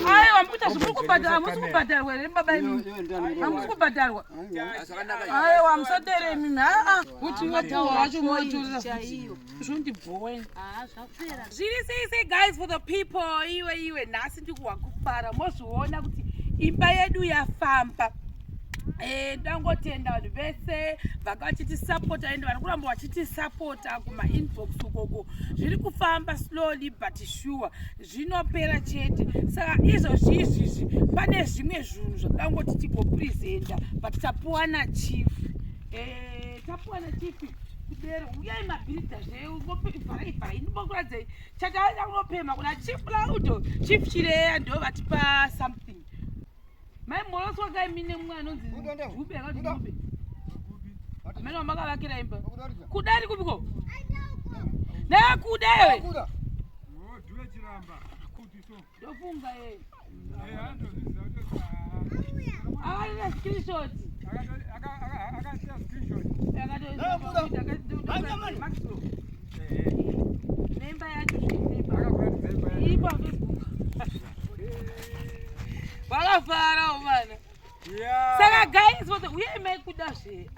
Aiwa, mukuita zvimuri kubhadhara, hamusi kubhadharwa here baba imi? Hamusi kubhadharwa. Aiwa, musadere imimi. Aa, kuti wapuwa wacho moitorera futi. Zvondibhowa. Zviri sei sei guys for the people iwe iwe nhasi ndikuhwa kufara mozviona kuti imba yedu yafamba. Eh, ndangotenda vanhu vese vanga vachitisapota ende vari kuramba vachitisapota kumainbox ukoko zviri kufamba slowly but sure zvinopera chete saka izvozvizvizvi pane zvimwe zvinhu zvakangoti tigopresenta but tapuwa nachief eh, tapuwa nachief kudero uyai mabhiridha zvevharai vharai ndimbokuradzei chataenda kunopema kuna chief laudo chief chireya ndo vatipa something mai moroswa kai mine mumwe anonzi dube akati dube amene wamakavakira imba kudari kupiko nekuda iwe ndofunga ye akaita screenshot nemba yacho iri pafacebook vakafara umana saka guys vote uye mai kuda zve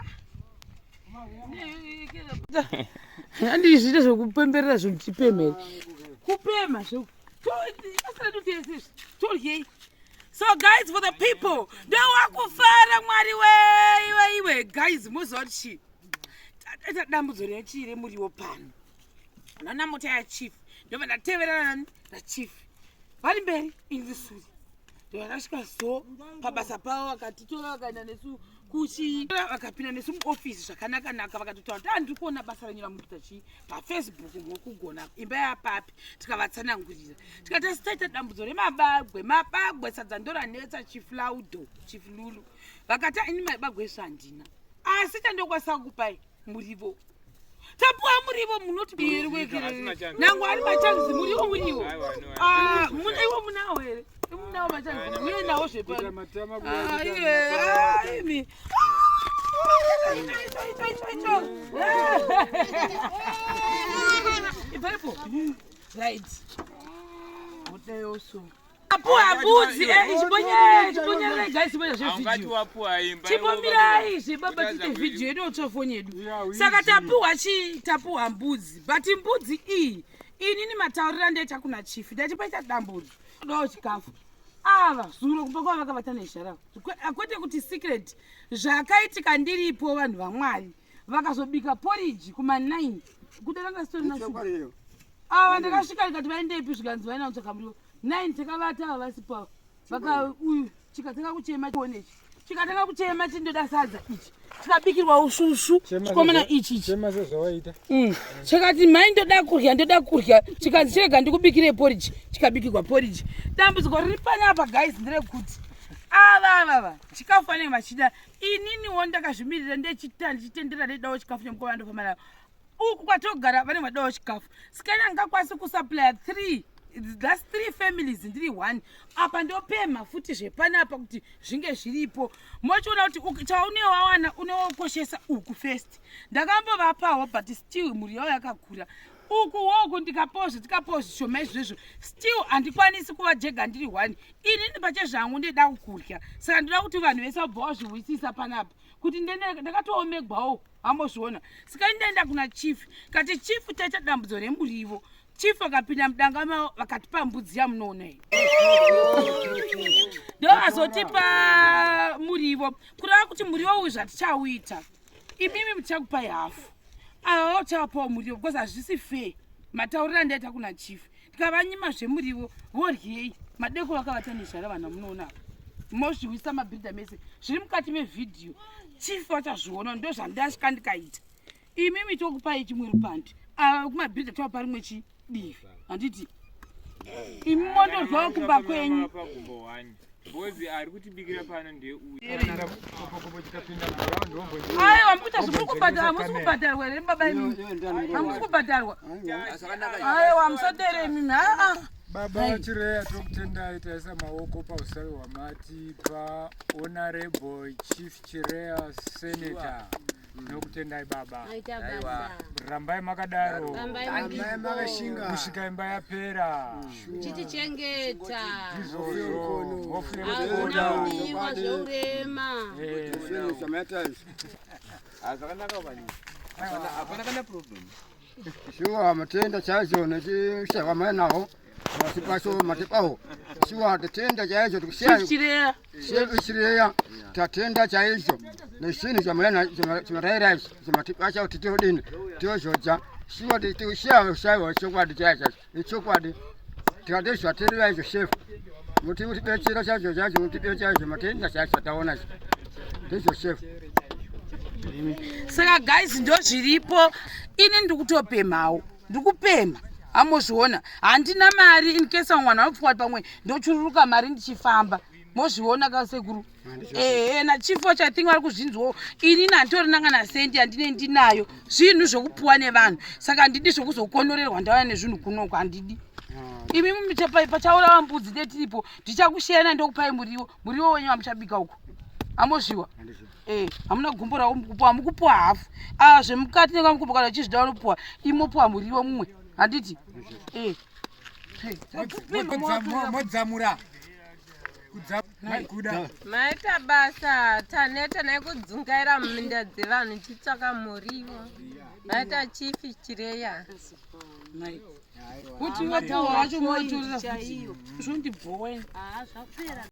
handizviite zvekupemberera zvinhu tipemere kupema zvekutodyei so guys for the people ndewakufara mwari weiwe iwe guys moziva kuti chii taita dambudzo rechii remuriwo pano nana mota yachief ndobva ndateverana nachief vari mberi ini suri ndovakasvika so pabasa pavo vakatitora vakaenda nesu kuchi vakapinda nesu muofisi zvakanakanaka vakatotaura kuti andiri ah, kuona basa renyu ramukuita chii pafacebook muri kugona imba yapapi tikavatsanangurira tikati asi taita dambudzo remabagwe mabagwe sadza ndoranetsa chiflaudo chiflulu vakati ah, ini mabagwe esu handina asi chandokwanisa kukupai murivo tapuwa murivo munoti nangu ari machanzi murivo murivo ah, iwo munawo here munawo machanzi uye nawo zvepano ah, ah, imi ibvaipo right udeyoso Apuwa mbudzi eh, chimbonyererai guys chimbonyera zvevideo. Chimbomirai zve baba tiite video yedu yotsva foni yedu. Saka tapuwa chi tapuwa mbudzi but mbudzi iyi inini mataurira ndaita kuna chief ndati paita dambudzo dawo chikafu ava zuro kumba kwava vakavata nezhara kwete kuti secret zvakaitika ndiripo vanhu vamwari vakazobika porridge kuma 9 kudaranga sitori na ava ndakasvika ndikati vaendepi zvikanzi vaenda kutsvaka muriwo 9 takavata ava vasipo vaka uyu chikatanga kuchema chione ichi chikatanga kuchema chindoda sadza ichi chikabikirwa usvusvu chikomana ichi ichi mm. chikati mhai ndoda kurya ndoda kurya chikanzi chirega ndikubikire porridge chikabikirwa porridge dambudziko riri panapa guys nderekuti ava avava chikafu vanenge vachida ininiwo ndakazvimirira ndechita ndichitendera ndedawo chikafu nemukova ndofamba navo uku kwatogara vanenge vadawo chikafu sikana angakwanisi kusupplya three thats three families ndiri one apa ndopemha futi zvepanapa kuti zvinge zviripo mochiona kuti chaune wawana unokoshesa uku first ndakambovapawo but still mhuri yavo yakakura uku woku ndikapawo zvetikapawo zvishoma izvozvo still handikwanisi kuvajega ndiri one inini pachezvangu ndida kukurya saka ndoda kuti vanhu vese vabva vazvihwisisa panapa kuti ndakatoomegwawo ambozviona saka ndaenda kuna chief kati chief taita dambudzo remurivo chief vakapinda mudanga mavo vakatipa mbudzi yamunoona iyi ndo azotipa murivo kureva kuti murivo uyu zvatichauita imimi muchakupai hafu ava vauchavapawo murivo because hazvisi fair mataurira ndaita kuna chief tikavanyima zvemurivo voryei madeko vakavata nezhara vanhu vamunoona apa mozviwisa mabhiridha mese zviri mukati mevhidhiyo chief vachazviona ndo zvandasvika ndikaita imimi tokupai chimwe rupandi ava kumabhiridha tovapa rimwe chidivi handiti imi mondoryawo kumba kwenyu Bozi ari kutibikira pano ndeuyu. Aiwa mukuita zvimuri kubhadhara hamusi kubhadharwa here baba imi? Hamusi kubhadharwa. Aiwa musadere imi. Aa. Baba Chireya tokutendai taisa maoko pausavi hwamatipa Honorable Chief Chireya Senator. Nokutendai baba. Maita basa. Rambai makadaro. Rambai Rambai makashinga. Kusvika imba yapera. Chitichengeta. Ndizvozvo. Mhofu Hakuna yekukoda. kudiwa zveurema. Zvakanaka mani. Hapana kana problem. Shuwa matenda chaizvo nechishawa mainawo matipacho matipawo shuwa tatenda chaizvo Chireya. tikushireya tatenda chaizvo nechinhu chamaraira ichi chamatipacha kuti tiodini tiozhodya shuwa tikushawa shaiwa chokwadi chaicho ichokwadi tikati zvatireva izvo shefu muti kutibetsera chaizvo chaizvo mutibetsera chaizvo matenda chaizvo taona izvo ndizvo shefu. Saka guys, ndo zviripo. Ini ndiri kutopemhawo, ndiri kupemha, amozviona. Handina mari, in case vamwe vanhu vanopfuwa pamwe ndochururuka mari ndichifamba. Mozviona kasekuru, ehe, nachief wacho, I think vari kuzvinzwawo. Inini handitorina kana sendi handine ndinayo. Zvinhu zvokupuwa nevanhu, saka handidi zvokuzokonorerwa ndauya nezvinhu kunoko, handidi. Imi pachaurawa mbudzi netiripo, ndichakushiyana, ndokupai muriwo, muriwo wenyu wamuchabika uko. Amozviwa, hamuna gumbo rako mukupuwa, hamukupuwa hafu. Ah, zvemukati nengamukupo kana uchizvida unopuwa, imopuwa muriwo mumwe, handiti? Modzamura. Kuda. Maita basa. Taneta nekudzungaira muminda dzevanhu tichitsvaka muriwo. Maita Chief Chireya. Kuti wapuwa wacho motorera futi, zvondibhowa. Ah, zvapera.